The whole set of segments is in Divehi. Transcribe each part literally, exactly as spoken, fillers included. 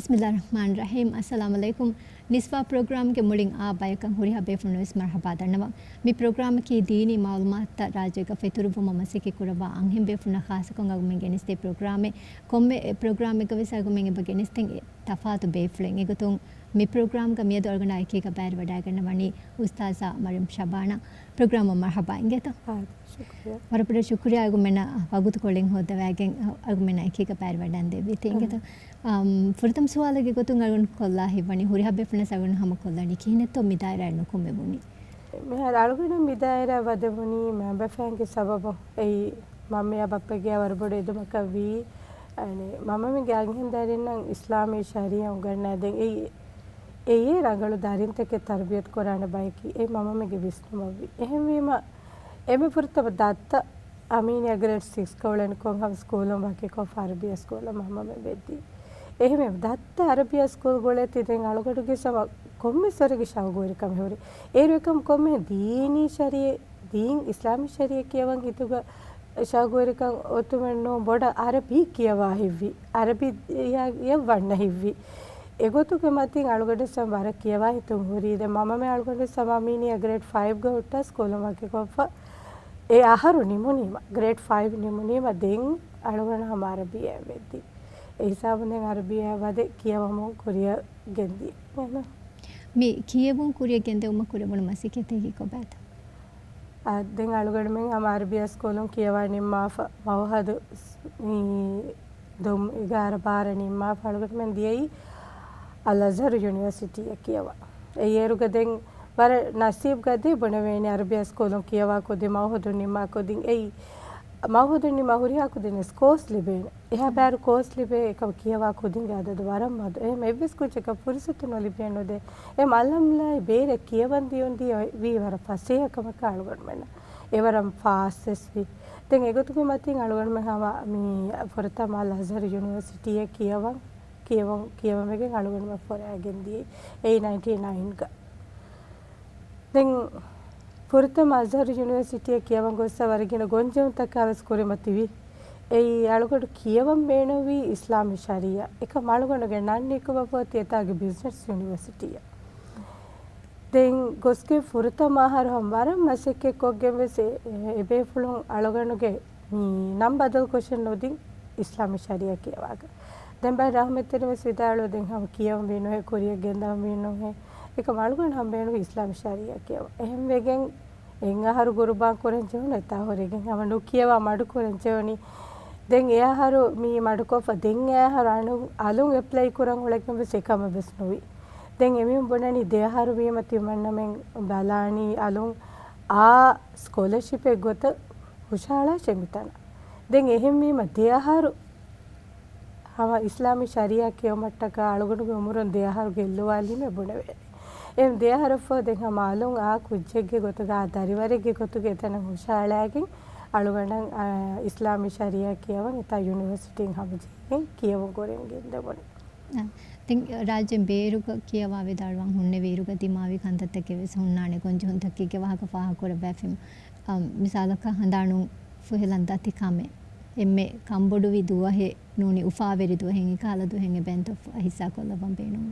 ބިސްމިއްލާހި ރަޙްމާނި ރަޙީމް. އައްސަލާމު ޢަލައިކުމް. ނިސްވާ ޕްރޮގްރާމްގެ މުޅިން އާ ބަޔަކަށް ހުރިހާ ބޭފުޅުން ވެސް މަރުޙަބާ ދަންނަވަން. މި ޕްރޮގްރާމަކީ ދީނީ މަޢުލޫމާތުތައް ރާއްޖޭގަ ފެތުރުއްވުމަށް މަސައްކަތް ކުރައްވާ އަންހެން ބޭފުޅުންނަށް ޚާއްޞަކޮށް އަޅުގަނޑުމެން ގެނެސްދޭ ޕްރޮގްރާމެއް. ކޮންމެ ޕްރޮގްރާމެއްގަ ވެސް އަޅުގަނޑުމެން އެބަ ގެނެސްދޭން ތަފާތު ބޭފުޅެއް. އެގޮތުން މި ޕްރޮގްރާމްގަ މިއަދު އަޅުގަނޑާ އެކީގަ ބައިވެރިވަޑައިގަންނަވަނީ އުސްތާޛާ މަރިޔަމް ޝަބާނާ. ޕްރޮގްރާމަށް މަރުޙަބާ އިނގޭތޯ. އާ، ޝުކުރިއްޔާ. ވަރަށް ބޮޑަށް ޝުކުރިއްޔާ އަޅުގަނޑުމެންނަށް ވަގުތުކޮޅެއް ހޯއްދަވައިގެން އަޅުގަނޑުމެންނާ އެކީގަ ބައިވެރިވަޑައިގެން ދެއްވީތީ އިނގޭތޯ. އާ. އަމް، ފުރަތަމަ ސުވާލެއްގެ ގޮތުން އަޅުގަނޑު ކޮށްލާ ހިތްވަނީ ހުރިހާ ބޭފުޅުންނަށް އަޅުގަނޑު ހަމަ ކޮށްލަނީ ކިހިނެއްތޯ މި ދާއިރާއަށް ނުކުމެވުނީ؟ މިހާރު އަޅުގަނޑު މި ދާއިރާ ވަދެވުނީ މައިންބަފައިންގެ ސަބަބުން. އެއީ މަންމަޔާ ބައްޕަގެ ވަރަށް ބޮޑު އެދުމަކަށް ވީ. އަނެ، މަންމަމެންގެ އަންހެން ދަރިންނަށް އިސްލާމީ ޝަރީޢަތް އުނގަންނާދޭން. އެއީ، އެއީ ރަނގަޅު ދަރިންތަކެއް ތަރުބިޔަތު ކުރާނެ ބަޔަކީ. އެ މަންމަމެންގެ ވިސްނުމަށް ވީ. އެހެންވީމަ، އެންމެ ފުރަތަމަ ދައްތަ އަމީނިއްޔާ ގްރޭޑް ސިކްސްގަ އުޅެނިކޮށް ހަމަ ސްކޫލުން ވަކިކޮށްފަ އަރަބިއްޔާ ސްކޫލަށް މަންމަމެން ވެއްދީ. އެހެންވެ ދައްތަ އަރަބިއްޔާ ސްކޫލް ގުޅޭތީ ދެން އަޅުގަނޑުގެ ސަމަ ކޮންމެސް ވަރެއްގެ ޝައުގުވެރިކަމެއް ހުރި. އޭރު އެކަމް ކޮންމެ ދީނީ ޝަރީ، ދީން އިސްލާމީ ޝަރީއަތް ކިޔަވަން ހިތުގަ ޝައުގުވެރިކަން އޮތުމެއް ނޫން، ބޮޑަށް އަރަބި ކިޔަވާ ހިތްވި. އަރަބި އެ، އެ ވަންނަ ހިތްވި. އެގޮތުގެ މަތިން އަޅުގަނޑު ސަމަ ވަރަށް ކިޔަވާ ހިތުން ހުރީ. ދެން މަންމަމެން އަޅުގަނޑު ސަމަ އަމީނިއްޔާ ގްރޭޑް ފައިވްގަ ހުއްޓާ ސްކޫލުން ވަކިކޮށްފަ އެ އަހަރު ނިމުނީމަ، ގްރޭޑް ފައިވް ނިމުނީމަ ދެން އަޅުގަނޑު ހަމަ އަރަބިއްޔާއަށް ވެއްދީ. އެ ހިސާބުން ދެން އަރަބިއްޔާއަށް ވަދެ ކިޔަވަމުން ކުރިއަށް ގެންދިޔަ. މި ކިޔެވުން ކުރިއަށް ގެންދެވުމަށް ކުރެވުނު މަސައްކަތަކީ ކޮބާތޯ؟ އާ، ދެން އަޅުގަނޑުމެން ހަމަ އަރަބިއްޔާ ސްކޫލުން ކިޔަވާ ނިންމާފަ، މައުހަދު މި ދޮން އެގާރަ ބާރަ ނިންމާފަ އަޅުގަނޑުމެން ދިޔައީ އަލް އަޒްހަރު ޔުނިވަރސިޓީއަށް ކިޔަވާ. އެއިއިރުގަ ދެން ވަރަށް ނަސީބުގަދޭ ބުނެވޭނެ އަރަބިއްޔާ ސްކޫލުން ކިޔަވާ ކުދިން މައުހަދު ނިންމާ ކުދިން އެއީ، މައުހަދު ނިންމާ ހުރިހާ ކުދިން ކޯސް ލިބޭނެ. އެހާ ބާރު ކޯސް ލިބޭ އެކަމަ ކިޔަވާ ކުދިންގެ އަދަދު ވަރަށް މަދު. އެހެން އެއްވެސް ކުއްޖަކަށް ފުރުސަތު ނުލިބޭނުދޭ. އެ މަލަމްލާއި ބޭރަށް ކިޔަވަން ދިޔުން ދިޔަ ވީ ވަރަށް ފަސޭހަ ކަމަކަށް އަޅުގަނޑުމެންނަށް. އެވަރަށް ފާސްވެސް ވި. ދެން އެގޮތުގެ މަތިން އަޅުގަނޑުމެން ހަމަ މި ފުރަތަމަ އަލް އަޒްހަރު ޔުނިވަރސިޓީއަށް ކިޔަވަން، ކިޔަވަން، ކިޔަވަން ވެގެން އަޅުގަނޑުމެން ފޮރާގެން ދިޔައީ އެއީ ނައިންޓީ ނައިންގަ. ދެން ފުރަތަމަ އަޒްހަރު ޔުނިވަރސިޓީއަށް ކިޔަވަން ގޮއްސަ ވަރަށް ގިނަ ގޮންޖެހުންތަކާ ވެސް ކުރިމަތިވި. އެއީ އަޅުގަނޑު ކިޔަވަން ބޭނުންވީ އިސްލާމީ ޝަރީއަތް. އެކަމް އަޅުގަނޑުގެ ނަން ނިކުމެފަ އޮތީ އެތާގެ ބިޒްނަސް ޔުނިވަރސިޓީއަށް. ދެން ގޮސްގެން ފުރަތަމަ އަހަރު ހަމަ ވަރަށް މަސައްކަތް ކޮށްގެން ވެސް އެ، އެ، އެބޭފުޅުން އަޅުގަނޑުގެ މި ނަން ބަދަލުކޮށެއް ނުދިން އިސްލާމީ ޝަރީއަތް ކިޔަވާގަ. ދެން ބައެއް ރަޙްމަތްތެރިން ވެސް ވިދާޅުވި ދެން ހަމަ ކިޔަވަން ވީނުހޭ، ކުރިއަށް ގެންދަވަން ވީނުހޭ. އެކަމް އަޅުގަނޑު ހަމަ ބޭނުންވީ އިސްލާމީ ޝަރީއަތް ކިޔަވަން. އެހެންވެގެން އެއް އަހަރު ގުރުބާން ކުރަން ޖެހުނު އެތާ ހުރެގެން ހަމަ ނުކިޔަވާ މަޑު ކުރަން ޖެހުނީ. ދެން އެ އަހަރު މި މަޑުކޮށްފަ ދެން އެ އަހަރު އަނު-، އަލުން އެޕްލައި ކުރަން އުޅެގެން ވެސް އެކަމެއް ވެސް ނުވި. ދެން އެމީހުން ބުނަނީ ދެ އަހަރު ވީމަ ތިމަންނަމެން ބަލާނީ އަލުން އާ ސްކޮލަޝިޕެއް ގޮތަށް ހުށަހަޅާށޭ މިތަނަށް. ދެން އެހެންވީމަ ދެ އަހަރު ހަމަ އިސްލާމީ ޝަރީއަތް ކިޔުމަށްޓަކާ އަޅުގަނޑުގެ އުމުރުން ދެ އަހަރު ގެއްލުވާލީމޭ ބުނެވޭނެ. އެހެން ދެ އަހަރަށްފަހު ދެން ހަމަ އަލުން އާ ކުއްޖެއްގެ ގޮތުގަ އާ ދަރިވަރެއްގެ ގޮތުގަ އެތަނަށް ހުށަހަޅައިގެން އަޅުގަނޑަށް، އާ، އިސްލާމީ ޝަރީއަތް ކިޔަވަން އެތާ ޔުނިވަރސިޓީން ހަމަޖެހިގެން ކިޔެވުން ކުރިއަށް ގެންދެވުނީ. އަ، ދެން ރާއްޖޭން ބޭރުގަ ކިޔަވާ ވިދާޅުވާން ހުންނެވި އިރުގަ ދިމާވި ކަންތައްތަކެއް ވެސް ހުންނާނެ ގޮންޖެހުންތަކެއްގެ ވާހަކަ ފާހަގަކުރައްވާފިން. އަ، މިސާލަކަށް ހަނދާނުން ފުހެލަން ދަތި ކަމެއް. އެންމެ ކަންބޮޑުވި ދުވަހެއް ނޫނީ އުފާވެރި ދުވަހެއް އެކަހަލަ ދުވަހެއް އެބައިންތޯ ހިއްސާކޮށްލައްވަން ބޭނުން.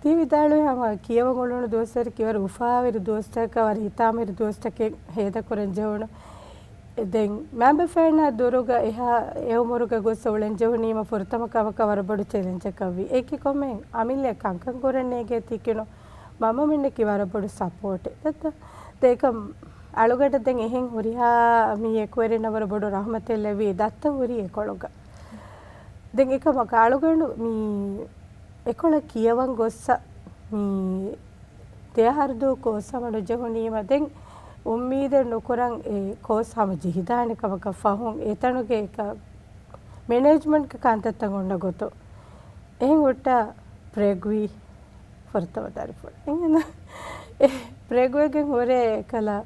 ތި ވިދާޅުވި ހަމަ ކިޔަވަން އުޅުނު ދުވަސްވަރަކީ ވަރަށް އުފާވެރި ދުވަސްތަކަށް ވަރަށް ހިތާމަވެރި ދުވަސްތަކެއް ހޭދަކުރަން ޖެހުނު. ދެން މައިންބަފައިންނާ ދުރުގަ އެހާ އެ އުމުރުގަ ގޮއްސަ އުޅެން ޖެހުނީމަ ފުރަތަމަ ކަމަކަށް ވަރަށް ބޮޑު ޗެލެންޖަކަށް ވި. އެކި ކޮމެން އަމިއްލަ ކަންކަން ކުރަން ނޭގޭތީ ކިނު މަންމަމެންނަކީ ވަރަށް ބޮޑު ސަޕޯޓެއް. ދައްތަ ދެކަ އަޅުގަނޑަށް ދެން އެހެން ހުރިހާ މި އެކުވެރިންނަށް ވަރަށް ބޮޑު ރަޙްމަތެއް ލެއްވި ދައްތަ ހުރީ އެކޮޅުގަ. ދެން އެކަމަކު އަޅުގަނޑު މި އެކޮޅަށް ކިޔަވަން ގޮއްސަ މި ދެ އަހަރު ދޫ ކޯސް ހަމަ ނުޖެހުނީމަ ދެން އުއްމީދެއް ނުކުރަން އެ ކޯސް ހަމަ ޖެހިދާނެ ކަމަކަށް ފަހުން އެތަނުގެ އެކަ މެނޭޖްމަންޓްގެ ކަންތައްތައް އޮންނަ ގޮތު އެހެން ހުއްޓާ ބްރޭކްވީ ފުރަތަމަ ދަރިފުޅު. އެހެން ބްރޭކްވެގެން ހުރެ އެކަލަ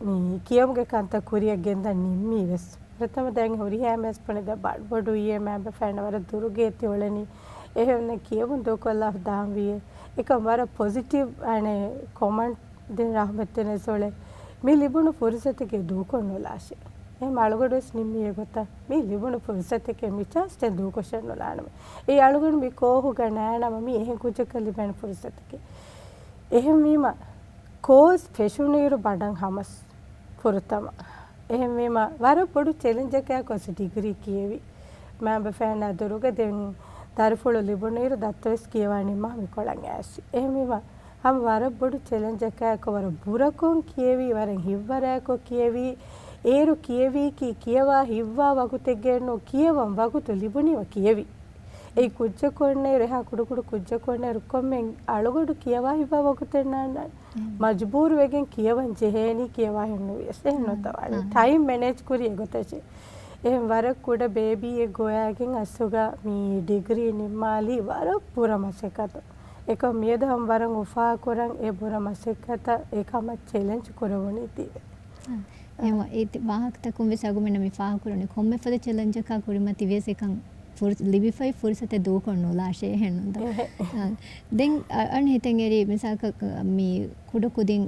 މި ކިޔަމުގެ ކަންތައް ކުރިއަށް ގެންދަން ނިންމީ ވެސް. ފުރަތަމަ ދެން ހުރިހާ މެސް ބުނެ ދެ ބަޑުބޮޑު އިއްޔެ މައިންބަފައިންނަށް ވަރަށް ދުރުގެ ތި އުޅެނީ. އެހެން ކިޔަމުން ދޫކޮށްލާފަ ދާން ވީ. އެކަމް ވަރަށް ޕޮޒިޓިވް އަނެ ކޮމަންޓް ދެން ރަޙްމަތްތެރިން ވެސް އުޅެ. މި ލިބުނު ފުރުސަތުގެ ދޫކޮށް ނުލާށޭ. އެހެން އަޅުގަޑުވެސް ނިންމި އެގޮތަށް މީ ލިބުނު ފުރުސަތެކޭ، މި ޗާންސް ދޫކޮށެއް ނުލާނަމޭ. އެއީ އަޅުގަނޑު މި ކޯހުގަ ނާނަމަ މީ އެހެން ކުއްޖަކަށް ލިބޭނެ ފުރުސަތެކޭ. އެހެންވީމަ ކޯސް ފެށުނުއިރު ބަނޑަށް ހަމަސް ފުރަތަމަ. އެހެންވީމަ ވަރަށް ބޮޑު ޗެލެންޖަކާ ކޯސް ޑިގްރީ ކިޔެވި. މާބަފައިންނާ ދުރުގަ ދެން ދަރިފުޅު ލިބުނުއިރު ދައްތަވެސް ކިޔަވާ ނިންމާ މިކޮޅަށް އައިސް. އެހެންވީމަ ހަމަ ވަރަށް ބޮޑު ޗެލެންޖަކާއެކު ވަރަށް ބުރަކޮށް ކިޔެވި، ވަރަށް ހިތްވަރާއެކު ކިޔެވި. އޭރު ކިޔެވީކީ ކިޔަވާ ހިތްވާ ވަގުތެއްގައެއްނޫ، ކިޔަވަން ވަގުތު ލިބުނީމަ ކިޔެވި. އެއީ ކުއްޖަކު އޮންނައިރު، އެހާ ކުޑަކުޑަ ކުއްޖަކު އޮންނައިރު ކޮންމެ އަޅުގަޑު ކިޔަވާ ހިތްވާ ވަގުތެއް ނާންނާނެ. މަޖުބޫރު ވެގެން ކިޔަވަން ޖެހޭނީ ކިޔަވާ ހެންނުވިޔަސް. އެހެން ނުތަވާނެ. ޓައިމް މެނޭޖް ކުރި އެގޮތަށޭ. އެހެން ވަރަށް ކުޑަ ބޭބީއެއް ގޮވާގެން އަސްލުގަ މި ޑިގްރީ ނިންމާލީ ވަރަށް ބުރަ މަސައްކަތު. އެކަމް މިއަދު ހަމަ ވަރަށް އުފާކުރަން އެ ބުރަ މަސައްކަތަށް އެކަމަށް ޗެލެންޖް ކުރެވުނީތީވެ. އެހެންވީމަ އެ ވާހަކަތަކުން ވެސް އަގުމެންނަށް މި ފާހަގަކުރަނީ ކޮންމެ ފަދަ ޗެލެންޖަކާ ކުރިމަތިވިޔަސް އެކަން ފުރު-، ލިބިފައި ފުރުސަތެއް ދޫކޮށް ނުލާށޭ އެހެންނުންތަ؟ އެހެ. އާ، ދެން އަ-، އަން ހިތަށް އެރީ މިސާލަކަށް މި ކުޑަކުދިން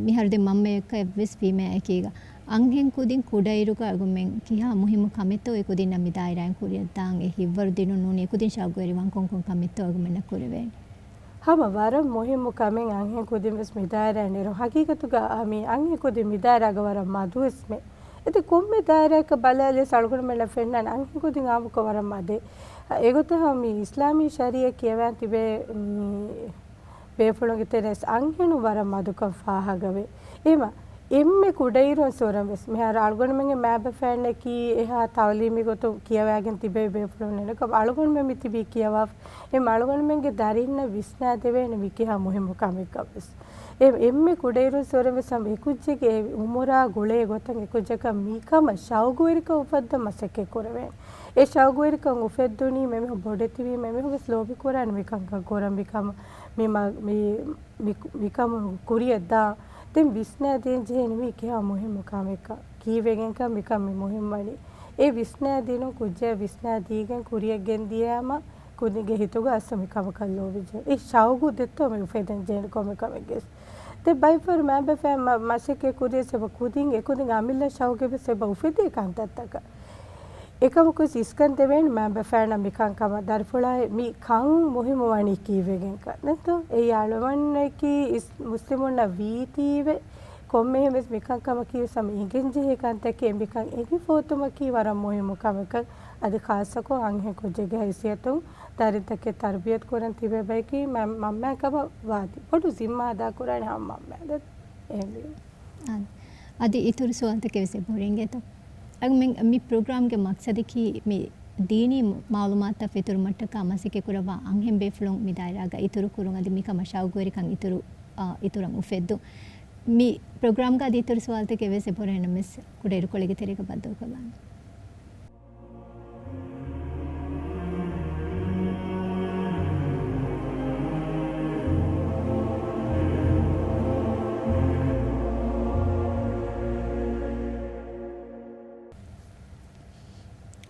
މިހާރު ދެން މަންމައެއް އެއްވެސް ވީމާ އެކީގަ އަންހެން ކުދިން ކުޑައިރުގަ އަގުމެން ކިހާ މުހިއްމު ކަމެއްތޯ އެ ކުދިންނަށް މި ދާއިރާއިން ކުރިއަށްދާން އެ ހިތްވަރު ދިނުން ނޫނީ އެ ކުދިން ޝައުގުވެރިވާން ކޮންކޮން ކަމެއްތޯ އަގުމެންނަށް ކުރެވޭނެ؟ ހަމަ ވަރަށް މުހިއްމު ކަމެއް އަންހެން ކުދިން ވެސް މި ދާއިރާއިން އެރު. ހަގީގަތުގަ އަ، މި އަންހެން ކުދިން މި ދާއިރާގަ ވަރަށް މަދުވެސް މެ. އެދެ ކޮންމެ ދާއިރާއަކަށް ބަލާލިޔަސް އަޅުގަނޑުމެންނަށް ފެންނާނެ އަންހެން ކުދިން އާއްމުކޮށް ވަރަށް މަދޭ. އެގޮތަށް ހަމަ މި އިސްލާމީ ޝަރީއަތް ކިޔަވާން ތިބޭ މި ބޭފުޅުންގެ ތެރޭސް އަންހެނުން ވަރަށް މަދުކަން ފާހަގަވޭ. އެހެމަ އެންމެ ކުޑައިރުން ސުވަރަން ވެސް މިހާރު އަޅުގަނޑުމެންގެ މާބަފައިންނަކީ އެހާ ތައުލީމީ ގޮތުން ކިޔަވާގެން ތިބޭ ބޭފުޅުން ނެނެކަ އަޅުގަނޑުމެން މި ތިބީ ކިޔަވާ. އެ އަޅުގަނޑުމެންގެ ދަރިންނަށް ވިސްނާދެވޭނެ މި ކިހާ މުހިއްމު ކަމެއްކަން ވެސް. އެ އެންމެ ކުޑައިރުން ސުވަރަން ވެސް ހަމަ އެކުއްޖެއްގެ އެ އުމުރާ ގުޅޭ ގޮތަށް އެކުއްޖަކަށް މިކަމަށް ޝައުގުވެރިކަން އުފައްދަން މަސައްކަތް ކުރެވޭނެ. އެ ޝައުގުވެރިކަން އުފެއްދުނީ މެމެހު ބޮޑެތިވީމަ އެމެހު ވެސް ލޯބި ކުރާނެ މިކަންކަން ކުރަން މިކަމަށް މި މަ-، މި، މި، މިކަމުން ކުރިއަށް ދާ. ދެން ވިސްނާ ދޭން ޖެހޭނެ މީ ކިހާ މުހިއްމު ކަމެއްކަން. ކީއްވެގެންކަން މިކަން މި މުހިންމުވަނީ. އެ ވިސްނާ ދިނުން ކުއްޖާ ވިސްނާ ދީގެން ކުރިއަށް ގެންދިޔައިމަ ކުދިންގެ ހިތުގަ އަސްލު މި ކަމަކަށް ލޯބި ޖެހޭ. އެ ޝައުގު ދެއްތޯ މި އުފެދެން ޖެހޭނެ ކޮންމެ ކަމެއްގެސް. ދެން ބައިފަހަރު މާބަފައިން މަ-، މަސައްކަތް ކުރިޔަސް އެބަ ކުދިން އެކުދިން އަމިއްލަ ޝައުގެއް ވެސް އެބަ އުފެދޭ ކަންތައްތަކަށް. އެކަމަކު ވެސް އިސްކަން ދެވޭނެ މާބަފައިންނަށް މިކަންކަމަށް ދަރިފުޅާއި މި ކަން މުހިއްމުވަނީ ކީއްވެގެންކަން. ނެތޯ؟ އެއީ އަޅުގަނޑަކީ އިސް-، މުސްލިމުންނަށް ވީތީވެ ކޮންމެހެން ވެސް މިކަންކަމަކީ ވެސް ހަމަ އެނގެން ޖެހޭ ކަންތަކެއް. މިކަން އެނގިފޯތުމަކީ ވަރަށް މުހިއްމު ކަމެއްކަން. އަދި ޚާއްޞަކޮށް އަންހެން ކުއްޖެއްގެ ހައިސިއްޔަތުން ދަރިންތަކެއް ތަރުބިޔަތު ކުރަން ތިބޭ ބަޔަކީ މަ-، މަންމައެއް ކަމަށް ވާތީ. ބޮޑު ޒިންމާ އަދާކުރާނެ ހަމަ މަންމައެއް. އެހެންވީމަ. އާނ. އަދި އިތުރު ސުވާލުތަކެއް ވެސް އެބަހުރި އިނގޭތޯ؟ އަދި މި، މި ޕްރޮގްރާމްގެ މަޤްޞަދަކީ މި ދީނީ މަޢުލޫމާތުތައް ފެތުރުމަށްޓަކާ މަސައްކަތްކުރައްވާ އަންހެން ބޭފުޅުން މި ދާއިރާގަ އިތުރު ކުރުން އަދި މިކަމަށް ޝައުގުވެރިކަން އިތުރު، އާ، އިތުރަށް އުފެއްދުން. މި ޕްރޮގްރާމްގަ އަދި އިތުރު ސުވާލުތަކެއް ވެސް އެބަހުރި ނަމަވެސް ކުޑައިރުކޮޅެއްގެ ތެރޭގަ ބައްދަލުކޮށްލާނަން.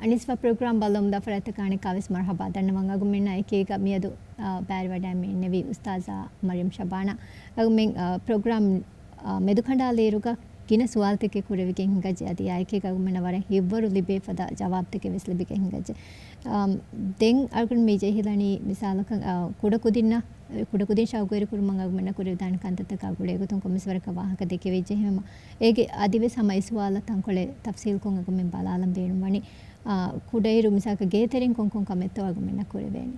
އަނިސްފާ ޕްރޮގްރާމް ބައްލަވަމުންދާ ފަރާތްތަކަށް އަނެއްކާވެސް މަރުޙަބާ ދަންނަވަން. އަގުމެންނާ އެކީގަ މިއަދު، އާ، ބައިވެރިވަޑައިގެންނެވީ އުސްތާޒާ މަރިޔަމް ޝަބާނާ. އަގުމެން، އާ، ޕްރޮގްރާމް އާ، މެދުކަނޑާލިއިރުގަ ގިނަ ސުވާލުތަކެއް ކުރެވިގެން ހިނގައްޖެ. އަދި އާއެކީގަ އަގުމެންނަށް ވަރަށް ހިތްވަރު ލިބޭ ފަދަ ޖަވާބުތަކެއް ވެސް ލިބިގެން ހިނގައްޖެ. އާ، ދެން އަޅުގަނޑު މި ޖެހިލަނީ މިސާލަކަށް، އާ، ކުޑަކުދިންނަށް، ކުޑަކުދިން ޝައުގުވެރިކުރުމަށް އަގުމެންނަށް ކުރެވިދާނެ ކަންތައްތަކާ ގުޅޭ ގޮތުން ކޮންމެސް ވަރަކަށް ވާހަކަ ދެކެވިއްޖެ. އެހެންވީމަ އޭގެ އަދިވެސް ހަމަ އެ ސުވާލަށް ތަންކޮޅެއް ތަފްސީލްކޮށް އަގުމެން ބަލާލަން ބޭނުންވަނީ. އާ، ކުޑައިރު މިސާލަކަށް ގޭތެރެއިން ކޮންކޮން ކަމެއްތޯ އަގުމެންނަށް ކުރެވޭނެ؟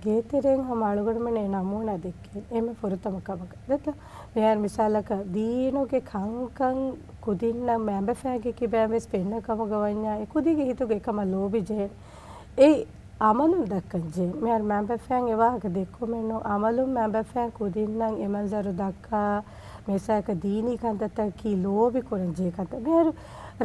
ގޭތެރެއިން ހަމަ އަޅުގަނޑުމެން އެ ނަމޫނާ ދެއްކޭ. އެންމެ ފުރަތަމަ ކަމަކަށް. ދެއްތޯ؟ މިހާރު މިސާލަކަށް ދީނުގެ ކަންކަން ކުދިންނަށް މައިންބަފައިގެ ކިބައިން ވެސް ފެންނަ ކަމުގަ ވަންޏާ އެ ކުދީގެ ހިތުގަ އެކަމަށް ލޯބި ޖެހޭނެ. އެ އަމަލުން ދައްކަން ޖެހޭނެ. މިހާރު މައިންބަފައިން އެ ވާހަކަ ދެއްކުމެއްނޫން. އަމަލުން މައިންބަފައިން ކުދިންނަށް އެ މަންޒަރު ދައްކާ، މިސާލަކަށް ދީނީ ކަންތައްތަކަކީ ލޯބި ކުރަން ޖެހޭ ކަންތައް. މިހާރު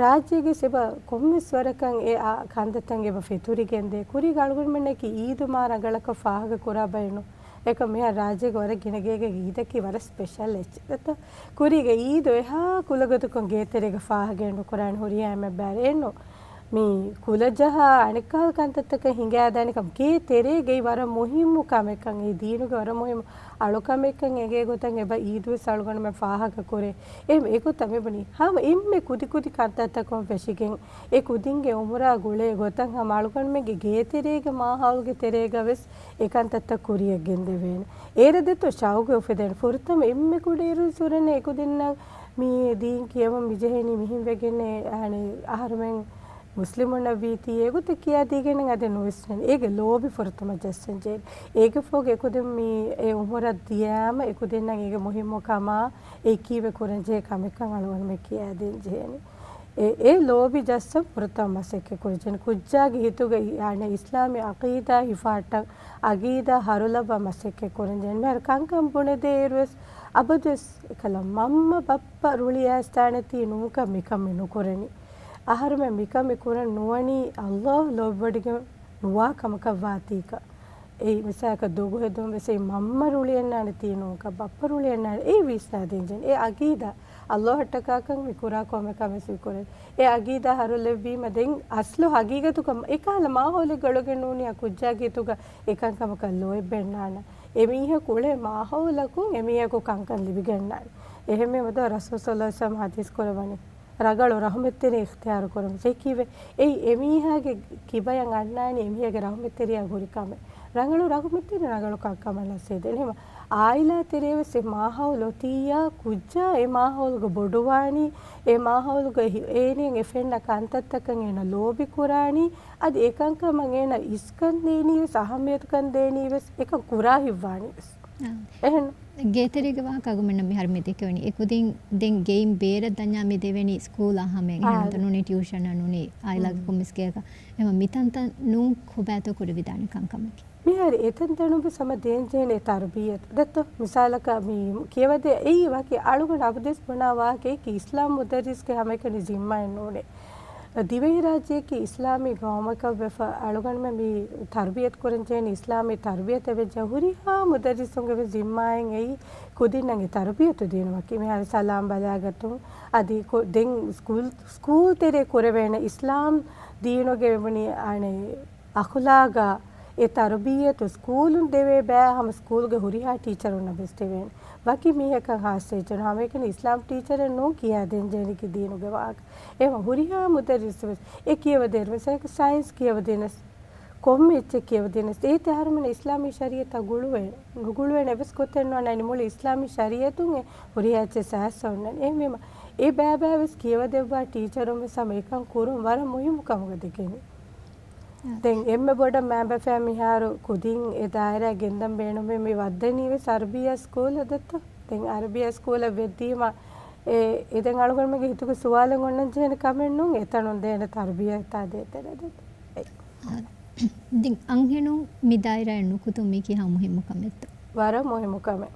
ރާއްޖޭގެ އެބަ ކޮންމެސް ވަރަކަށް އެ އާ ކަންތައްތައް އެބަ ފެތުރިގެންދޭ. ކުރީގަ އަޅުގަނޑުމެންނަކީ އީދު މާ ރަނގަޅަކަށް ފާހަގަ ކުރާ ބައެއްނު. އެކަމް މިހާރު ރާއްޖޭގެ ވަރަށް ގިނަ ގޭގެ އީދަކީ ވަރަށް ސްޕެޝަލް އެއްޗެއް. ދެއްތޯ؟ ކުރީގެ އީދު އެހާ ކުލަގޮތަކުން ގޭތެރޭގަ ފާހަގައެއް ނުކުރާނެ ހުރިހާ އެންމެ ބައި އެއްނު. މި ކުލަޖަހާ އަނެއްކާ ކަންތައްތަކަށް ހިނގާދާނެކަމަ ގޭ ތެރޭގައި ވަރަށް މުހިއްމު ކަމެއްކަން، އެ ދީނުގެ ވަރަށް މުހިއްމު އަޅުކަމެއްކަން އެނގޭ ގޮތަށް އެބަ އީދުވެސް އަޅުގަނޑުމެން ފާހަގަކުރޭ. އެ، އެގޮތަށް މިބުނީ ހަމަ އެންމެ ކުދިކުދި ކަންތައްތަކުން ފެށިގެން، އެ ކުދިންގެ އުމުރާ ގުޅޭ ގޮތަށް ހަމަ އަޅުގަނޑުމެންގެ ގޭތެރޭގެ މާހައުލުގެ ތެރޭގަވެސް އެ ކަންތައްތައް ކުރިޔަށް ގެންދެވޭނެ. އޭރަ ދެއްތޯ ޝައުގު އުފެދޭނެ. ފުރަތަމަ އެންމެ ކުޑައިރު ސުރެން އެކުދިންނަށް މި ދީން ކިޔަވަން މިޖެހެނީ މިހެން ވެގެން އަނެ އަހަރުމެން މުސްލިމުންނަށް ވީތީ އެގޮތަށް ކިޔާދީގެން އަދި ނުވިސްނެން. އޭގެ ލޯބި ފުރަތަމަ ޖައްސަން ޖެހޭނެ. އޭގެ ފޯގެ އެކުދިން މި އެ އުމުރަށް ދިޔާމަ އެކުދިންނަށް އޭގެ މުހިއްމު ކަމާ އެ ކީއްވެ ކުރަން ޖެހޭ ކަމެއްކަން އަޅުގަނޑުމެން ކިޔާދޭން ޖެހޭނެ. އެ، އެ ލޯބި ޖައްސަން ފުރަތަމަ މަސައްކަތް ކުރަން ޖެހޭނެ. ކުއްޖާގެ ހިތުގައި އަނެ އިސްލާމީ އަޤީދާ ހިފާއްޓަން، އަޤީދާ ހަރުލައްވާ މަސައްކަތް ކުރަން ޖެހޭނެ. މިހާރު ކަންކަން ބުނެދޭއިރުވެސް އަބަދުވެސް އެކަލަ މަންމަ ބައްޕަ ރުޅިއައިސްދާނެތީ ނޫންކަން މިކަމެއް ނުކުރަނީ. އަހަރުމެން މިކަމެއް ކުރަން ނުވަނީ ﷲ ލޯބިވޮޑިގެން ނުވާ ކަމަކަށް ވާތީކަ. އެއީ މިސާލަކަށް ދޮގު ހެދުން ވެސް އެއީ މަންމަ ރުޅިއަންނާނެ ތީ ނޫންކަން، ބައްޕަ ރުޅިއަންނާނެ އެއީ ވިސްނާދޭން ޖެހޭނެ. އެ އަގީދާ ﷲ އަށްޓަކާކަން މި ކުރާ ކޮންމެ ކަމެއް ވެސް މި ކުރޭ. އެ އަގީދާ ހަރުލެއްވީމަ ދެން އަސްލު ހަގީގަތުގަ އެކަހަލަ މާހައުލެއް ގަޅުގެން ނޫނީ އަ ކުއްޖާގެ ހިތުގަ އެކަން ކަމަކަށް ލޯތްބެއް ނާންނާނެ. އެމީހަކު އުޅޭ މާހައުލަކުން އެމީހަކު ކަންކަން ލިބިގަންނާނެ. އެހެންވީމަ ދޯ ރަސޫލު ޞައްލަﷲ ޢަލައިހި ވަސައްލަމަ ޙަދީޘް ކުރައްވަނީ. ރަނގަޅު ރަޙުމަތްތެރި އިޚްތިޔާރު ކުރުން. އެކީވެ، އެއީ އެމީހާގެ ކިބަޔަށް އަންނާނީ އެމީހާގެ ރަޙުމަތްތެރިޔާ ހުރި ކަމެއް. ރަނގަޅު ރަޙުމަތްތެރި ރަނގަޅު ކަންކަމަށް ނަސޭދެން. އެހެންވީމަ، އާއިލާ ތެރޭވެސް އެ މާހައުލު އޮތިއްޔާ ކުއްޖާ އެ މާހައުލުގަ ބޮޑުވާނީ، އެ މާހައުލުގަ ހި-، އޭނައަށް އެ ފެންނަ ކަންތައްތަކަށް އޭނަ ލޯބި ކުރާނީ، އަދި އެކަންކަމަށް އޭނަ އިސްކަން ދޭނީވެސް، އަހައްމިޔަތުކަން ދޭނީވެސް، އެކަން ކުރާ ހިތްވާނީވެސް. އާ. އެހެން. ގޭތެރޭގެ ވާހަކަ އަޅުގަނޑަށް މިހާރު މި ދެކެވެނީ. އެކުދިން ދެން ގެއިން ބޭރަށް ދަންޏާ މި ދެވެނީ ސްކޫލާ ހަމައިން. އާ. އެހެން ނޫނީ ޓިއުޝަނާ ނޫނީ އާއިލާގެ ކޮންމެސް ގެއަކަށް. އެހެންވީމަ މިތަންތަން ނޫން ކޮބާތޯ ކުރެވިދާނެ ކަންކަމަކީ. މިހާރު އެތަންތަނުން ވެސް ހަމަ ދޭންޖެހޭނެ ތަރުބިޔަތު. ދެއްތޯ؟ މިސާލަކަށް މި ކިޔަވަދޭ އެއީ ވަކި އަޅުގަނޑު އަބަދުވެސް ބުނާ ވާހަކައެކީ އިސްލާމް މުދައްރިސްގެ ހަމައެކަނި ޒިންމާއެއް ނޫނޭ. ދިވެހިރާއްޖެއަކީ އިސްލާމީ ގައުމަކަށް ވެފަ، އަޅުގަނޑުމެން މި ތަރުބިޔަތު ކުރަން ޖެހޭނީ އިސްލާމީ ތަރުބިޔަތެއް ވެއްޖެ. ހުރިހާ މުދައްރިސުންގެ ވެސް ޒިންމާއެއް އެއީ ކުދިންނަށް އެ ތަރުބިޔަތު ދިނުމަކީ. މިހާރު ސަލާމް ބަލާގަތުން، އަދި ކޮ-، ދެން ސްކޫލް، ސްކޫލް ތެރޭ ކުރެވޭނެ އިސްލާމް ދީނުގެ މި އަނެއް އަޚުލާގާ އެ ތަރުބިއްޔަތު ސްކޫލުން ދެވޭ ބައި ހަމަ ސްކޫލްގެ ހުރިހާ ޓީޗަރުންނަށް ވެސް ދެވޭނެ. ވަކި މީހަކަށް ހާއްސަ އެއްޗެއް ނޫން. ހަމައެކަނި އިސްލާމް ޓީޗަރެއް ނޫން ކިޔާދޭން ޖެހެނީ ދީނުގެ ވާހަކަ. އެހެން ހުރިހާ މުދައްރިސް ވެސް އެ ކިޔަވަދޭނެ. މިސާލަކަށް ސައިންސް ކިޔަވަދޭނެ، ކޮންމެ އެއްޗެއް ކިޔަވަދޭނެ. އޭތި އަހަރުމެން އިސްލާމީ ޝަރީއަތާ ގުޅުވޭ، ނުގުޅުވޭނެ އެއްވެސް ގޮތެއް ނޯންނާނީ. މުޅި އިސްލާމީ ޝަރީއަތުން އެ ހުރިހާ އެއްޗެއް ސައިންސް އޮންނަނީ. އެހެންވީމަ އެ ބައިބައި ވެސް ކިޔަވަދެއްވާ ޓީޗަރުން ވެސް ހަމަ އެކަން ކުރުން ވަރަށް މުހިއްމު ކަމުގަ ދެކެނީ. އާ. ދެން އެންމެ ބޮޑަށް މާބަފައި މިހާރު ކުދިން އެ ދާއިރާ ގެންދަން ބޭނުމޭ މި ވައްދަނީ ވެސް އަރަބިއްޔާ ސްކޫލަށް ދެއްތޯ؟ ދެން އަރަބިއްޔާ ސްކޫލަށް ވެއްދީމަ އެ، އެ ދެން އަޅުގަނޑުމެންގެ ހިތުގެ ސުވާލެއް އޮންނަން ޖެހޭނެ ކަމެއް ނޫން އެތަނުން ދޭނެ ތަރުބިޔަތާ ދޭތެރޭ ދެއްތޯ؟ އެ. އާ. ދެން އަންހެނުން މި ދާއިރާއަށް ނުކުތުން މީ ކިހާ މުހިއްމު ކަމެއްތޯ؟ ވަރަށް މުހިއްމު ކަމެއް.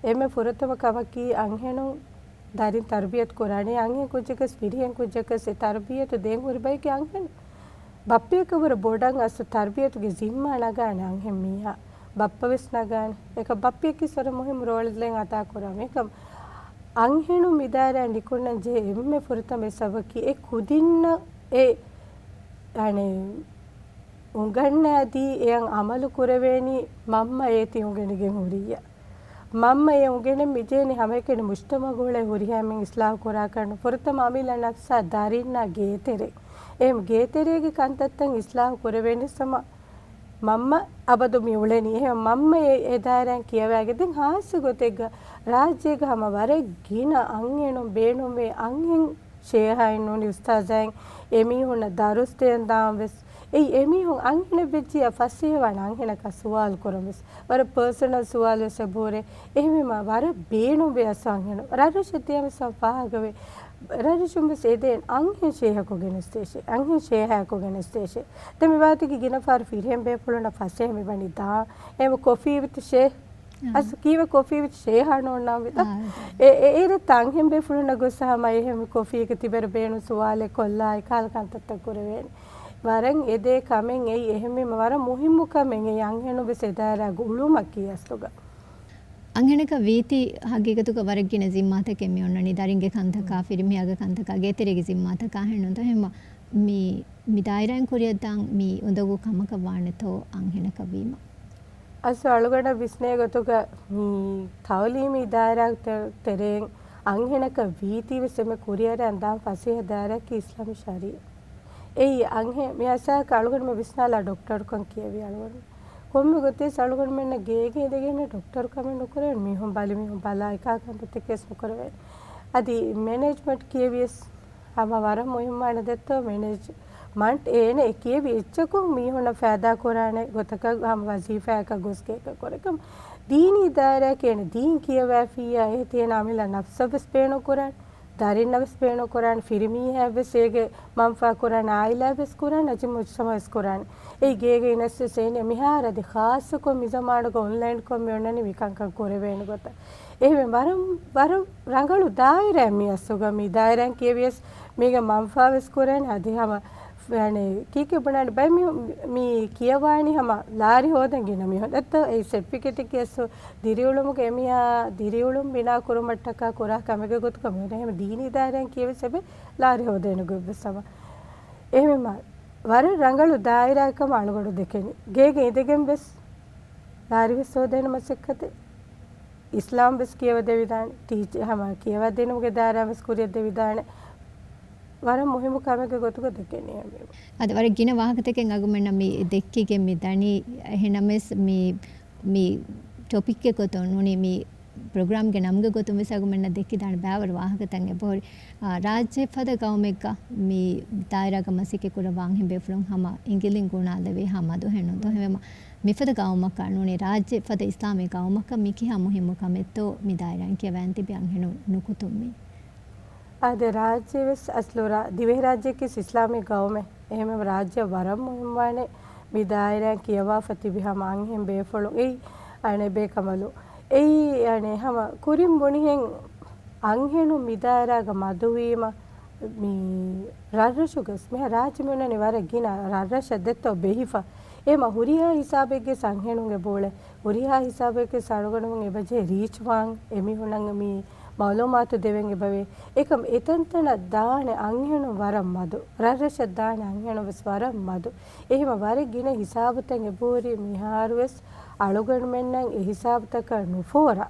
އެންމެ ފުރަތަމަ ކަމަކީ އަންހެނުން ދަރިން ތަރުބިޔަތު ކުރާނީ، އަންހެން ކުއްޖަކަސް ފިރިހެން ކުއްޖަކަސް އެ ތަރުބިޔަތު ދޭން ހުރި ބަޔަކީ އަންހެން. ބައްޕަޔަކަށް ވުރެ ބޮޑަށް އަސްލު ތަރުބިޔަތުގެ ޒިންމާ ނަގާނެ އަންހެން މީހާ. ބައްޕަ ވެސް ނަގާނެ. އެކަ ބައްޕަޔަކީ ވަރަށް މުހިއްމު ރޯލެއް އަދާ ކުރާ މީހަކަށް. އަންހެނުން މި ދާއިރާއަށް ނިކުންނަން ޖެހޭ އެންމެ ފުރަތަމަ ސަބަބަކީ އެ ކުދިންނަށް އެ، އަނެއް، އުނގަންނާދީ އެއަށް އަމަލު ކުރެވޭނީ މަންމަ އޭތި އުނގެނިގެން ހުރިއްޔާ. މަންމަ އެ އުނގެނެން މިޖޭނީ ހަމައެކަނި މުޖްތަމަޢުގަ އުޅޭ ހުރިހާ އެންމެން އިސްލާހު ކުރާކަށް ނޫން. ފުރަތަމަ އަމިއްލަ ނަފްސާ ދަރިންނާ ގޭތެރޭ. އެ ގޭތެރޭގެ ކަންތައްތައް އިސްލާހު ކުރެވޭނީ ހަމަ މަންމަ އަބަދު މި އުޅެނީ. އެހެން މަންމަ އެ، އެ ދާއިރާއިން ކިޔަވައިގެން ދެން ހާއްސަ ގޮތެއްގަ ރާއްޖޭގަ ހަމަ ވަރަށް ގިނަ އަންހެނުން ބޭނުންވޭ އަންހެން ޝޭހާއިން ނޫނީ އުސްތާޒާއިން އެމީހުންނަށް ދަރުސް ދޭން ދާން ވެސް. އެއީ އެމީހުން އަންހެނެއް ވެއްޖިއްޔާ ފަސޭހަވާން އަންހެނަކަށް ސުވާލު ކުރަން ވެސް. ވަރަށް ޕާސަނަލް ސުވާލު ވެސް އެބަހުރޭ. އެހެންވީމަ ވަރަށް ބޭނުންވޭ އަސްލު އަންހެނުން. ރަށްރަށެއް ދިޔަ މިސާލު ފާހަގަވޭ. ރަށްރަށުން ވެސް އެދޭން އަންހެން ޝޭހަކު ގެނެސްދޭށޭ. އަންހެން ޝޭހައަކު ގެނެސްދޭށޭ. ދެން މި ވާހަކައިގެ ގިނަ ފަހަރު ފިރިހެން ބޭފުޅުންނަށް ފަސޭހަ މިވަނީ ދާން. އެހެންވެ ކޮފީ ވިތު ޝޭ. އާ. އަސް ކީއްވެ ކޮފީ ވިތު ޝޭހާ ނޯންނާން ވިތަ؟ އާ. އެ، އެ، އޭރަށް ތާ އަންހެން ބޭފުޅުންނަށް ގޮސް ހަމަ އެހެން ކޮފީގެ ތިބެރު ބޭނުން ސުވާލެއް ކޮށްލާ އެކަހަލަ ކަންތައްތައް ކުރެވޭނެ. ވަރަށް އެދޭ ކަމެއް އެއީ އެހެންވީމަ ވަރަށް މުހިއްމު ކަމެއް އެއީ އަންހެނުން ވެސް އެ ދާއިރާގަ އުޅުމަކީ އަސްލުގަ. އަންހެނަކަށް ވީތީ ހަގީގަތުގަ ވަރަށް ގިނަ ޒިންމާތަކެއް މި އޮންނަނީ. ދަރިންގެ ކަންތަކާ، ފިރިމީހާގެ ކަންތަކާ، ގޭތެރޭގެ ޒިންމާތަކާ އެހެންނުންތޯ؟ އެހެންވީމަ މި، މި ދާއިރާއިން ކުރިއަށްދާން މި އުނދަގޫ ކަމަކަށް ވާނެތޯ އަންހެނަކަށް ވީމަ؟ އަސް އަޅުގަނޑަށް ވިސްނޭ ގޮތުގަ މި ތައުލީމީ ދާއިރާ ތެ-، ތެރެއިން އަންހެނަކަށް ވީތީވެސް އެންމެ ކުރިއަރައިން ދާން ފަސޭހަ ދާއިރާއަކީ އިސްލާމީ ޝަރީއަތް. އެއީ އަންހެން މި އަސާކަށް އަޅުގަނޑުމެން ވިސްނާލާ ޑޮކްޓަރުކަން ކިޔެވި އަޅުގަނޑު. ކޮންމެ ގޮތެއް އަޅުގަނޑުމެންނަށް ގޭގެ އިނދެގެން ޑޮކްޓަރު ކަމެއް ނުކުރެވޭނެ. މީހުން ބަލި، މީހުން ބަލާ އެކާ ކަންތައްތަކެއް ވެސް ނުކުރެވޭނެ. އަދި މެނޭޖްމަންޓް ކިޔެވިޔަސް ހަމަ ވަރަށް މުހިއްމާނެ ދެއްތޯ މެނޭޖްމަންޓް އޭނެ އެ ކިޔެވި އެއްޗަކުން މީހުންނަށް ފައިދާ ކުރާނެ ގޮތަކަށް ހަމަ ވަޒީފާއަކަށް ގޮސްގޭކަށް ކުރެކަމް. ދީނީ ދާއިރާއަކީ އޭނެ ދީން ކިޔަވައިފިއްޔާ އޭތިއޭނަ އަމިއްލަ ނަފްސަށް ވެސް ބޭނުން ކުރާނެ. ދަރިންނަށް ވެސް ބޭނުން ކުރާނެ، ފިރިމީހާއަށް ވެސް އޭގެ މަންފާ ކުރާނެ، އާއިލާއަށް ވެސް ކުރާނެ، އަދި މުޖްތަމަޢަށް ވެސް ކުރާނެ. އެއީ ގޭގެ އިނަސް ވެސް އޭނެ މިހާރު އަދި ޚާއްޞަކޮށް މި ޒަމާނުގަ އޮންލައިންކޮށް މި އޮންނަނީ މި ކަންކަން ކުރެވޭނެ ގޮތަށް. އެހެންވެ ވަރަށް، ވަރަށް ރަނގަޅު ދާއިރާއެއް މި އަސްލުގަ މި ދާއިރާއިން ކިޔެވިޔަސް މީގެ މަންފާ ވެސް ކުރާނެ، އަދި ހަމަ އަނެ، ކީކޭ ބުނާނެ ބައެއް މީހުން މި ކިޔަވާނީ ހަމަ ލާރި ހޯދަން ގިނަ މީހުން. ދެއްތޯ އެ ސެޓްފިކެޓެއް ކިޔަސް ދިރިއުޅުމުގެ އެމިއާ ދިރިއުޅުން ބިނާ ކުރުމަށްޓަކާ ކުރާ ކަމެއްގެ ގޮތުގަ މި އެހެން ދީނީ ދާއިރާއިން ކިޔެވެސް އެބަ ލާރި ހޯދޭނެ ގޮތްވެސް ހަމަ. އެހެން ވަރަށް ރަނގަޅު ދާއިރާއެއް ކަމަށް އަޅުގަނޑު ދެކެނީ. ގޭގެ އިނދެގެން ވެސް ލާރި ވެސް ހޯދޭނެ މަސައްކަތެއް. އިސްލާމް ވެސް ކިޔަވަދެވިދާނެ. ޓީޗަ-، ހަމަ ކިޔަވަދިނުމުގެ ދާއިރާ ވެސް ކުރިއަށް ދެވިދާނެ. ވަރަށް މުހިއްމު ކަމެއްގެ ގޮތުގަ ދެކެނީ ހަމަ. އަދި ވަރަށް ގިނަ ވާހަކަތަކެއް އަގުމެންނަށް މި ދެއްކިގެން މި ދަނީ. އެހެންނަމަވެސް މި، މި ޓޮޕިކްގެ ގޮތުން ނޫނީ މި ޕްރޮގްރާމްގެ ނަމުގެ ގޮތުން ވެސް އަގުމެންނަށް ދެއްކިދާނެ ބައިވަރު ވާހަކަތައް އެބަހުރި. އާ، ރާއްޖެ ފަދަ ގައުމެއްގަ މި ދާއިރާގަ މަސައްކަތް ކުރައްވާ އަންހެން ބޭފުޅުން ހަމަ އިނގިލިން ގުނާލެވޭ ހަމަ ދުހެއް ނޫން. ދުހެވެމަ މިފަދަ ގައުމަކަށް ނޫނީ ރާއްޖެ ފަދަ އިސްލާމީ ގައުމަކަށް މި ކިހާ މުހިއްމު ކަމެއްތޯ މި ދާއިރާއިން ކިޔަވައިން ތިބި އަންހެނުން ނުކުތުން މީ. އާދެ، ރާއްޖެ ވެސް އަސްލު ރާ-، ދިވެހިރާއްޖެއަކީ އިސްލާމީ ގައުމެއް. އެހެންވެ ރާއްޖެ ވަރަށް މުހިއްމުވާނެ މި ދާއިރާއިން ކިޔަވާފަ ތިބި ހަމަ އަންހެން ބޭފުޅުން. އެއީ އަނެއް ބޭކަނބަލު. އެއީ އަނެއް ހަމަ ކުރިން ބުނިހެން އަންހެނުން މި ދާއިރާގަ މަދުވީމަ، މި ރަށްރަށުގަސް މިހާ ރާއްޖެ މިއޮންނަނީ ވަރަށް ގިނަ ރަށްރަށަށް ދެއްތޯ ބެހިފަ. އެމަ ހުރިހާ ހިސާބެއްގެސް އަންހެނުން އެބައުޅޭ. ހުރިހާ ހިސާބެއްގެސް އަޅުގަނޑުމެން އެބަޖެހޭ ރީޗް ވާން، އެމީހުންނަށް މި މައުލޫމާތު ދެވެން އެބަވޭ. އެކަމް އެތަންތަނަށް ދާނެ އަންހެނުން ވަރަށް މަދު. ރަށްރަށަށް ދާނެ އަންހެނުން ވެސް ވަރަށް މަދު. އެހެމަ ވަރަށް ގިނަ ހިސާބުތައް އެބަހުރި މިހާރުވެސް އަޅުގަނޑުމެންނަށް އެ ހިސާބުތަކަށް ނުފޯރާ.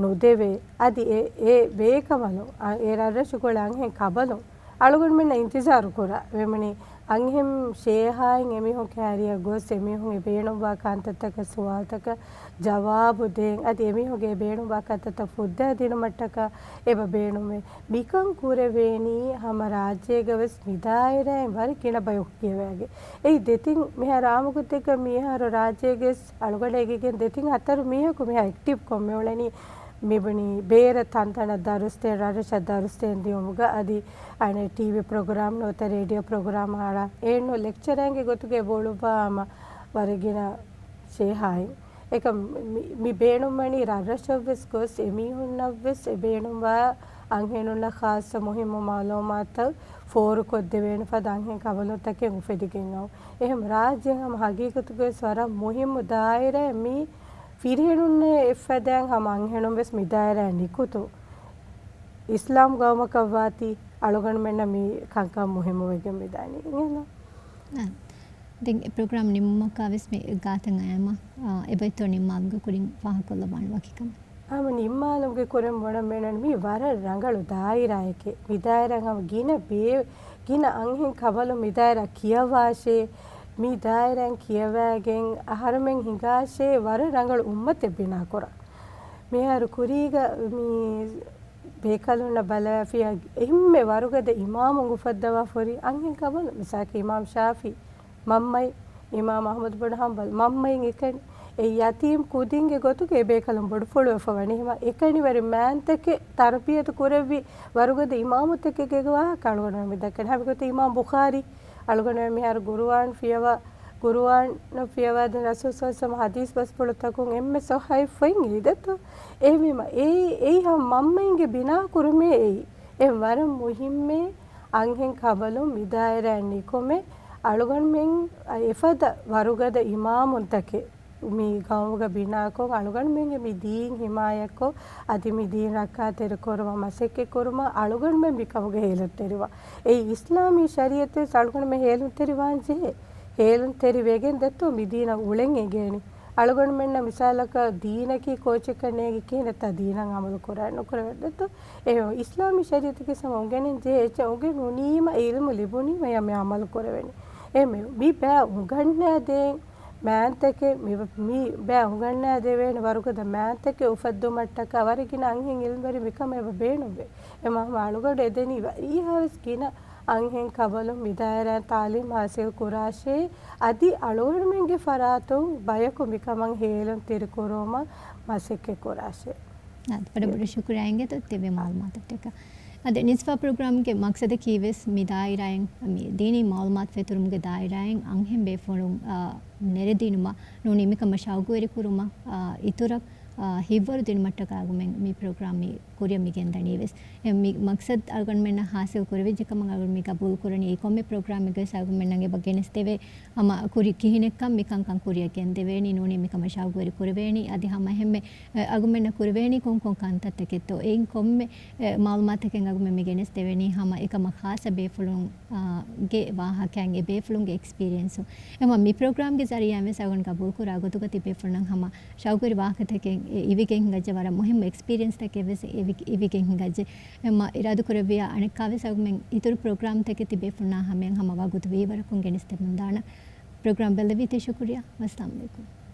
ނުދެވޭ. އަދި އެ، އެ ބޭކަނބަލުން، އަ، އެ ރަށްރަށުގަ އުޅޭ އަންހެން ކަނބަލުން އަޅުގަނޑުމެންނަށް އިންތިޒާރު ކުރާ. ވެމަނި އަންހެން ޝޭހާއިން އެމީހުން ކައިރިއަށް ގޮސް އެމީހުން އެ ބޭނުންވާ ކަންތައްތަކަށް ސުވާލުތަކަށް ޖަވާބު ދޭން. އަދި އެމީހުންގެ އެ ބޭނުންވާ ކަންތައްތައް ފުއްދާ ދިނުމަށްޓަކާ އެބަ ބޭނުންވޭ. މިކަން ކުރެވޭނީ ހަމަ ރާއްޖޭގަ ވެސް މި ދާއިރާއިން ވަރަށް ގިނަ ބަޔަކު ކިޔަވައިގެން. އެއީ ދެތިން މިހާރު އާއްމުގޮތެއްގަ މިހާރު ރާއްޖޭގެ ވެސް އަޅުގަނޑަށް އެނގިގެން ދެތިން ހަތަރު މީހަކު މިހާ އެކްޓިވް ކޮށް މިއުޅެނީ. މިބުނީ ބޭރަ ތަންތަނަށް ދަރުސް ދޭން، ރަށްރަށަށް ދަރުސް ދޭން ދިޔުމުގަ އަދި އަނެއް ޓީވީ ޕްރޮގްރާމް ނުވަތަ ރޭޑިއޯ ޕްރޮގްރާމް އަޅާ އެއްނު ލެކްޗަރަރެއްގެ ގޮތުގަ އެބަ އުޅުއްވާ ހަމަ ވަރަށް ގިނަ ޝޭހާއިން. އެކަމް މި، މި ބޭނުންވަނީ ރަށްރަށަށްވެސް ގޮސް އެމީހުންނަށްވެސް އެ ބޭނުންވާ އަންހެނުންނަށް ޚާއްޞަ މުހިއްމު މައުލޫމާތުތައް ފޯރުކޮށްދެވޭނެ ފަދަ އަންހެން ކަނބަލުންތަކެއް އުފެދިގެން އައު. އެހެން ރާއްޖޭގަ ހަމަ ހަގީގަތުގަވެސް ވަރަށް މުހިއްމު ދާއިރާއެއް މީ ފިރިހެނުންނޭ އެއްފަދައިން ހަމަ އަންހެނުންވެސް މި ދާއިރާއިން ނިކުތުން. އިސްލާމް ގައުމަކަށް ވާތީ އަޅުގަނޑުމެންނަށް މި ކަންކަން މުހިއްމުވެގެން މިދާނީ. އިނގޭތަ؟ އާ. ދެން އެ ޕްރޮގްރާމް ނިމުމަކާ ވެސް މި ގާތަށް އަޔަމަ، އާ، އެބައިތޯ ނިންމާލުމުގެ ކުރިން ފާހަގަކޮށްލަވާން ވަކި ކަމެއް. ހަމަ ނިންމާލުމުގެ ކުރިން ބުނަން ބޭނުން މީ ވަރަށް ރަނގަޅު ދާއިރާއެކޭ. މި ދާއިރާ ހަމަ ގިނަ ބޭ-، ގިނަ އަންހެން ކަނބަލުން މި ދާއިރާ ކިޔަވާށޭ، މި ދާއިރާއިން ކިޔަވައިގެން އަހަރުމެން ހިނގާށޭ ވަރަށް ރަނގަޅު އުއްމަތެއް ބިނާކުރާ. މިހާރު ކުރީގަ މި ބޭކަލުންނަށް ބަލާފިޔާ އެންމެ ވަރުގަދަ އިމާމުން އުފައްދަވާ ފޮރި އަންހެން ކަނބަލުން، މިސާކީ އިމާމް ޝާފި، މަންމައި، އިމާމް އަޙްމަދު ބުނު ހަންބަލް، މަންމައިން އެކަނި. އެ ޔަތީމް ކުދިންގެ ގޮތުގަ އެ ބޭކަލުން ބޮޑުފުޅުވެފަ ވަނީ. ހަމަ އެކަނިވެރި މާންތަކެއް ތަރުބިޔަތު ކުރެއްވި ވަރުގަދަ އިމާމުތަކެއްގެ ވާހަކަ އަޅުގަނޑުމެން މި ދައްކަނީ. ހަމަ ގޮތަށް އިމާމް ބުޚާރީ އަޅުގަނޑުމެން މިހާރު ގުރުއާން ފިޔަވާ، ގުރުއާން ފިޔަވާދިން ރަސޫލު ޞައްލަﷲު ޢަލައިހި ވަސައްލަމަ ޙަދީޘް ބަސްފުޅުތަކުން އެންމެ ޞައްޙަޙަތް ފޮތް އެއީ ދެއްތޯ؟ އެހެންވީމަ އެއީ، އެއީ ހަމަ މަންމައިންގެ ބިނާ ކުރުމޭ އެއީ. އެ ވަރަށް މުހިއްމޭ އަންހެން ކަނބަލުން މި ދާއިރާއިން ނިކުމެ އަޅުގަނޑުމެން އެފަދަ ވަރުގަދަ އިމާމުންތަކެއް މި ގައުމުގަ ބިނާކޮށް، އަޅުގަނޑުމެންގެ މި ދީން ހިމާޔަތްކޮށް، އަދި މި ދީން ރައްކާތެރިކުރުމަށް މަސައްކަތްކުރުމަށް އަޅުގަނޑުމެން މިކަމުގެ ހޭލުންތެރިވާ. އެއީ އިސްލާމީ ޝަރީއަތުވެސް އަޅުގަނޑުމެން ހޭލުންތެރިވާން ޖެހޭ. ހޭލުންތެރިވެގެން ދެއްތޯ މި ދީނަށް އުޅެން އެނގޭނީ. އަޅުގަނޑުމެންނަށް މިސާލަކަށް ދީނަކީ ކޯޗެއްކަން ނޭނގި ކިހިނެއްތާ ދީނަށް އަމަލު ކުރާން ނުކުރެވޭ ދެއްތޯ. އެ އިސްލާމީ ޝަރީއަތުގެ ސަމަ އުނގެނެން ޖެހޭ އެއްޗެއް އުނގެން ނުނީމަ، އިލްމު ލިބުނީމަ އެ މި އަމަލު ކުރެވެނީ. އެ މި، މި ބައި އުނގަންނާދޭން މާންތަކެއް މި، މި ބައި އުނގަންނާދެވޭނެ ވަރުގަދަ މާންތަކެއް އުފައްދުމަށްޓަކާ ވަރަށް ގިނަ އަންހެން އިލްމުވެރިން މިކަމަށް އެބަ ބޭނުންވޭ. އެ މަ-، މަ އަޅުގަނޑު އެދެނީ ވަރީހާވެސް ގިނަ އަންހެން ކަބަލުން މި ދާއިރާއިން ތާލީމް ހާސިލް ކުރާށޭ، އަދި އަޅުގަނޑުމެންގެ ފަރާތުން ބަޔަކު މިކަމަށް ހޭލުން ތިރިކުރުވުމަށް މަސައްކަތް ކުރާށޭ. އާދެ، ވަރަށް ބޮޑަށް ޝުކުރިއްޔާ އިނގޭތޯ ތިބޭ މަޢުލޫމާތަށްޓަކާ. އަދި ނިސްފާ ޕްރޮގްރާމްގެ މަޤްޞަދަކީވެސް މި ދާއިރާއިން، މި ދީނީ މަޢުލޫމާތު ފެތުރުމުގެ ދާއިރާއިން އަންހެން ބޭފުޅުން، އާ، ނެރެދިނުމަށް ނޫނީ މިކަމަށް ޝައުގުވެރިކުރުމަށް، އާ، އިތުރަށް، އާ، ހިތްވަރު ދިނުމަށްޓަކާ އަޅުގަނޑުމެން މި ޕްރޮގްރާމް މި ކުރިއަށް މި ގެންދަނީވެސް. އެ މި މަޤްޞަދު އަޅުގަނޑުމެންނަށް ހާސިލް ކުރެވިއްޖެ ކަމަށް އަޅުގަނޑު މި ގަބޫލު ކުރަނީ. އެ ކޮންމެ ޕްރޮގްރާމެއްގަވެސް އަޅުގަނޑުމެންނަށް އެބަ ގެނެސްދެވޭ ހަމަ ކުރި ކިހިނެއްކަން މިކަންކަން ކުރިއަށް ގެންދެވޭނީ، ނޫނީ މިކަމަށް ޝައުގުވެރި ކުރެވޭނީ. އަދި ހަމަ އެހެންމެ، އެ، އަޅުގަނޑުމެންނަށް ކުރެވޭނީ ކޮންކޮން ކަންތައްތަކެއްތޯ، އެއިން ކޮންމެ، އެ، މަޢުލޫމާތަކެއް އަޅުގަނޑުމެން މި ގެނެސްދެވޭނީ ހަމަ އެކަމަށް ޚާއްޞަ ބޭފުޅުން، އާ، ގެ ވާހަކައިން އެ ބޭފުޅުންގެ އެކްސްޕީރިއެންސު. އެމަ މި ޕްރޮގްރާމްގެ ޒަރީއާއިން ވެސް އަޅުގަނޑު ގަބޫލު ކުރާ ގޮތުގަ ތިބޭފުޅުންނަށް ހަމަ ޝައުގުވެރި ވާހަކަތަކެއް އެ އިވިގެން ހިނގައްޖެ، ވަރަށް މުހިއްމު އެކްސްޕީރިއެންސްތަކެއް ވެސް އެ އިވި-، އިވިގެން ހިނގައްޖެ. އެމަ އިރާދަކުރެއްވިޔާ އަނެއްކާވެސް އަޅުގަނޑުމެން އިތުރު ޕްރޮގްރާމްތަކެއް ތިބޭފުޅުންނާ ހަމަޔަށް ހަމަ ވަގުތު ވީވަރަކުން ގެނެސްދެމުންދާނަން. ޕްރޮގްރާމް ބެއްލެވީތީ ޝުކުރިއްޔާ. ވައްސަލާމް ޢަލައިކުމް.